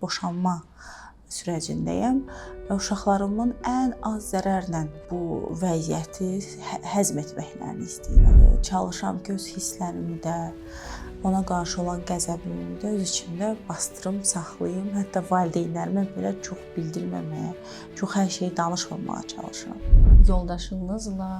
boşanma sürəcindəyəm və uşaqlarımın ən az zərərlə bu vəziyyəti həzm etməklərini istəyirəm. Çalışıram ki, öz hisslərimi də, ona qarşı olan qəzəbimi də öz içimdə bastırım, saxlayım. Hətta valideynlərimə belə çox bildirməməyə, çox hər şeyi danışmamağa çalışıram. Yoldaşınızla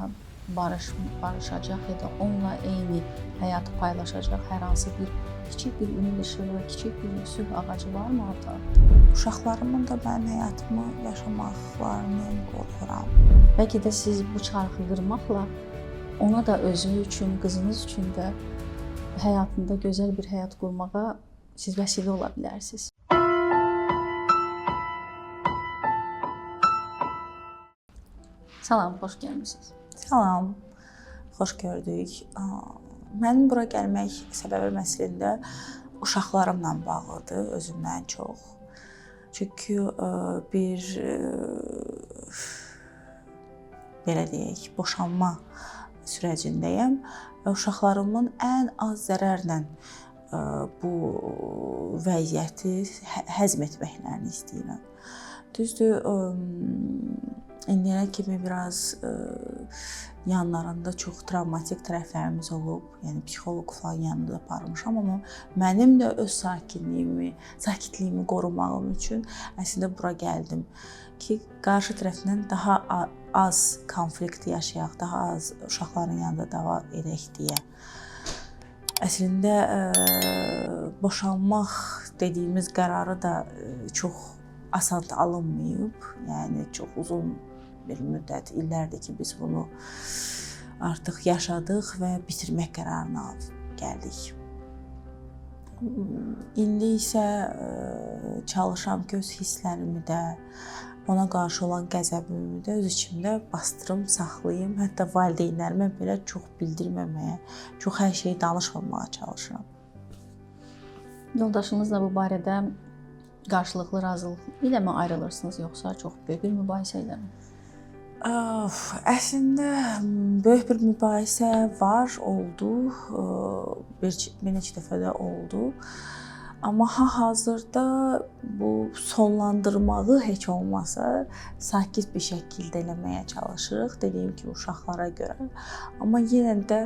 barışacaq ya da onunla eyni həyatı paylaşacaq hər hansı bir kiçik bir ümid işığı, kiçik bir sülh ağacı varmı ortalıqda? Uşaqlarımın da mənim həyatımı yaşamaqlarından qorxuram. Bəlkə də siz bu çarxı qırmaqla ona da özü üçün, qızınız üçün də həyatında gözəl bir həyat qurmağa siz vəsilə ola bilərsiniz. Salam, xoş gəlmisiniz. Salam, xoş gördük. Mənim bura gəlmək səbəbim əslində uşaqlarımla bağlıdır, özümdən çox. Çünki bir belə deyək, boşanma sürəcindəyəm və uşaqlarımın ən az zərərlə bu vəziyyəti həzm etməklərini istəyirəm. Düzdür, indiyənə kimi biraz yanlarında çox travmatik tərəflərimiz olub, yəni psixoloq falan yanında aparmışam, amma mənim də öz sakitliyimi qorumağım üçün əslində bura gəldim ki, qarşı tərəfdən daha az konflikt yaşayaq, daha az uşaqların yanında dava edək deyə. Əslində boşanmaq dediyimiz qərarı da çox asan alınmayıb. Yəni çox uzun bir müddət, illərdir ki, biz bunu artıq yaşadıq və bitirmək qərarına gəldik. İndi isə çalışıram ki, öz hisslərimi də, ona qarşı olan qəzəbimi də öz içimdə bastırım, saxlayım. Hətta valideynlərimə belə çox bildirməməyə, çox hər şeyi danışmamağa çalışıram. Yoldaşınızla bu barədə qarşılıqlı razılıq ilə mi ayrılırsınız, yoxsa çox böyük bir mübahisə ilə mi? Əslində böyük bir mübahisə var, oldu. Bir neçə dəfə də oldu. Amma hazırda bu sonlandırmağı heç olmasa sakit bir şəkildə eləməyə çalışırıq. Dediyim kimi uşaqlara görə. Amma yenə də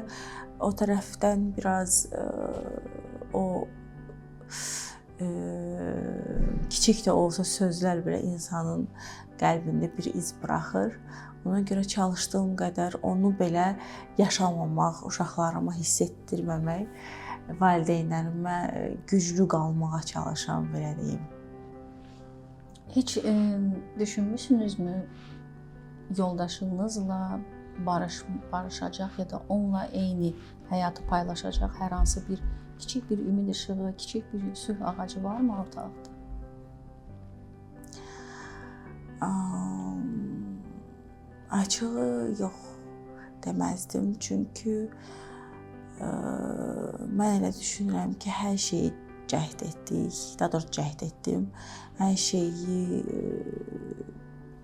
o tərəfdən biraz o kiçik də olsa sözlər belə insanın qəlbində bir iz buraxır. Ona görə çalışdığım qədər onu belə yaşamamaq, uşaqlarıma hiss etdirməmək, valideynlərimə güclü qalmağa çalışıram, belə deyim. Heç düşünmüsünüzmü yoldaşınızla barışacaq ya da onunla eyni həyatı paylaşacaq hər hansı bir kiçik bir ümid işığı, kiçik bir sülh ağacı varmı ortalıqda? Açığı yox deməzdim. Çünki mən elə düşünürəm ki, hər şeyi cəhd etdik, daha doğrusu cəhd etdim. Hər şeyi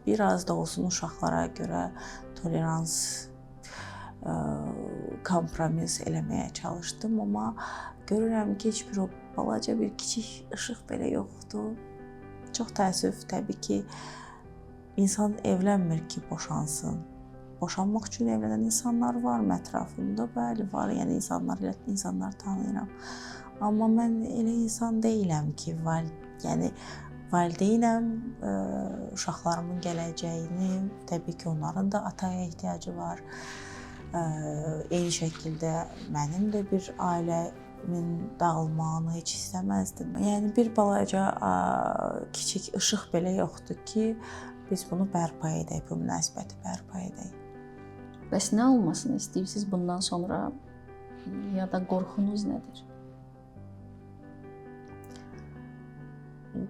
biraz da olsun uşaqlara görə tolerans, kompromis eləməyə çalışdım, amma görürəm ki, heç bir o balaca bir kiçik işıq belə yoxdur. Çox təəssüf, təbii ki, insan evlənmir ki, boşansın. Boşanmaq üçün evlənən insanlar varmı ətrafımda? Bəli, var. Yəni insanlar, elə insanlar tanıyıram. Amma mən elə insan deyiləm ki, yəni valideynəm, uşaqlarımın gələcəyini, təbii ki, onların da ataya ehtiyacı var. Eyni şəkildə mənim də bir ailəmin dağılmağını heç istəməzdim. Yəni bir balaca kiçik işıq belə yoxdur ki, biz bunu bərpa edək, bu münasibəti bərpa edək. Bəs nə olmasını istəyirsiniz bundan sonra ya da qorxunuz nədir?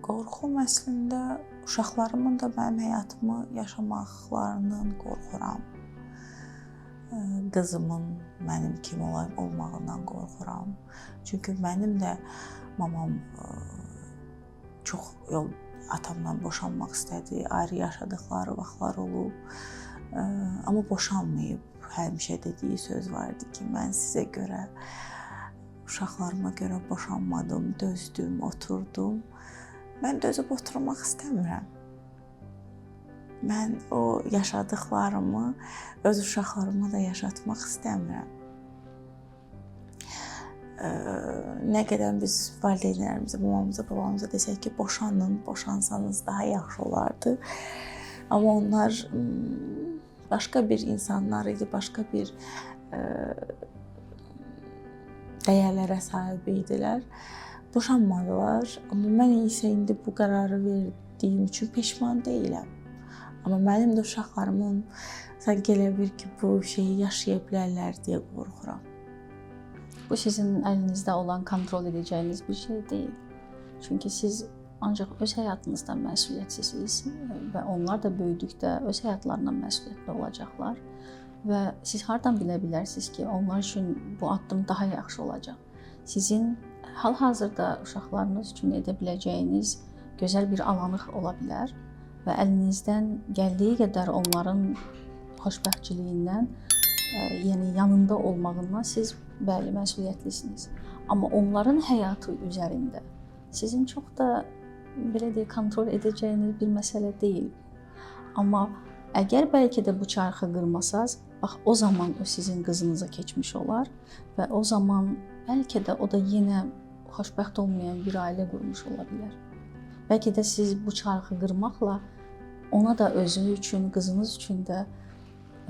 Qorxum əslində uşaqlarımın da mənim həyatımı yaşamaqlarından qorxuram. Qızımın mənim kimi olmağından qorxuram. Çünki mənim də mamam çox atamdan boşanmaq istədi, ayrı yaşadıqları vaxtlar olub. Amma boşanmayıb. Həmişə dediyi söz var idi ki, mən sizə görə, uşaqlarıma görə boşanmadım, dözdüm, oturdum. Mən dözüb oturmaq istəmirəm. Mən o yaşadıqlarımı öz uşaqlarıma da yaşatmaq istəmirəm. Nə qədər biz valideynlərimizə, mamamıza, babamıza desək ki, boşanın, boşansanız daha yaxşı olardı. Amma onlar başqa bir insanlar idi, başqa bir dəyərlərə sahib idilər. Boşanmadılar. Amma mən isə indi bu qərarı verdiyim üçün peşman deyiləm. Amma mənim də uşaqlarımın sanki elə bir ki, bu şeyi yaşaya bilərlər deyə qorxuram. Bu sizin əlinizdə olan, kontrol edəcəyiniz bir şey deyil. Çünki siz ancaq öz həyatınızdan məsuliyyətsizsiniz və onlar da böyüdükdə öz həyatlarından məsuliyyətli olacaqlar. Və siz hardan bilə bilərsiniz ki, onlar üçün bu addım daha yaxşı olacaq? Sizin hal-hazırda uşaqlarınız üçün edə biləcəyiniz gözəl bir alanıq ola bilər və əlinizdən gəldiyi qədər onların xoşbəxtçiliyindən, yəni yanında olmağından siz bəli məsuliyyətlisiniz. Amma onların həyatı üzərində sizin çox da belə deyək, kontrol edəcəyiniz bir məsələ deyil. Amma əgər bəlkə də bu çarxı qırmasaz, bax o zaman o sizin qızınıza keçmiş olar və o zaman bəlkə də o da yenə xoşbəxt olmayan bir ailə qurmuş ola bilər. Bəlkə də siz bu çarxı qırmaqla ona da özü üçün, qızınız üçün də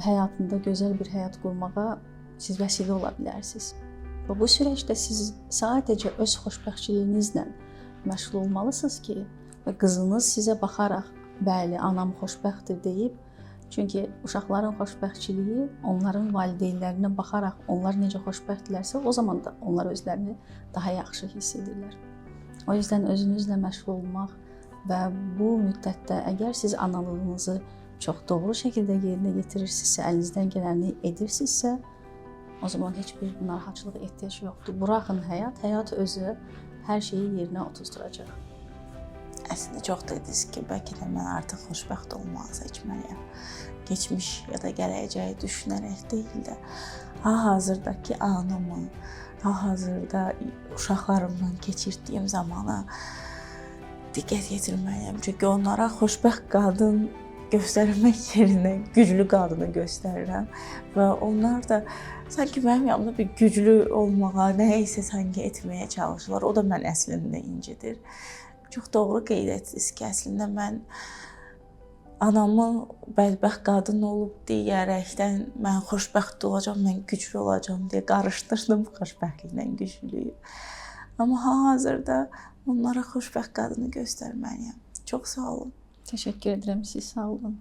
həyatında gözəl bir həyat qurmağa siz vəsilə ola bilərsiniz. Və bu sürecdə siz sadəcə öz xoşbəxtçiliyinizlə məşğul olmalısınız ki, və qızınız sizə baxaraq, bəli, anam xoşbəxtdir deyib, çünki uşaqların xoşbəxtçiliyi onların valideynlərinə baxaraq onlar necə xoşbəxtdirlərsə, o zaman da onlar özlərini daha yaxşı hiss edirlər. O yüzden özünüzlə məşğul olmaq və bu müddətdə əgər siz analığınızı çox doğru şəkildə yerinə yetirirsinizsə, əlinizdən gələni edirsinizsə, o zaman heç bir narahatçılıq ehtiyac yoxdur. Buraxın həyat, həyat özü hər şeyi yerinə otuzduracaq. Əslində çox dediniz ki, bəlkə də mən artıq xoşbəxt olmağı seçməliyəm. Keçmiş ya da gələcəyi düşünərək deyil də, hal-hazırdakı anımı, hal-hazırda uşaqlarımla keçirdiyim zamana diqqət yetirməliyəm. Çünki onlara xoşbəxt qadın göstərmək yerinə güclü qadını göstərirəm və onlar da sanki mənim yanımda bir güclü olmağa, nəyisə sanki etməyə çalışırlar. O da mən əslində incidir. Çox doğru qeyd etdiniz ki, əslində mən anamın bədbəxt qadın olub deyərəkdən mən xoşbəxt olacağam, mən güclü olacağam deyə qarışdırdım xoşbəxtliklə güclülüyü. Amma hal-hazırda onlara xoşbəxt qadını göstərməliyəm. Çox sağ olun. Təşəkkür edirəm, siz sağ olun.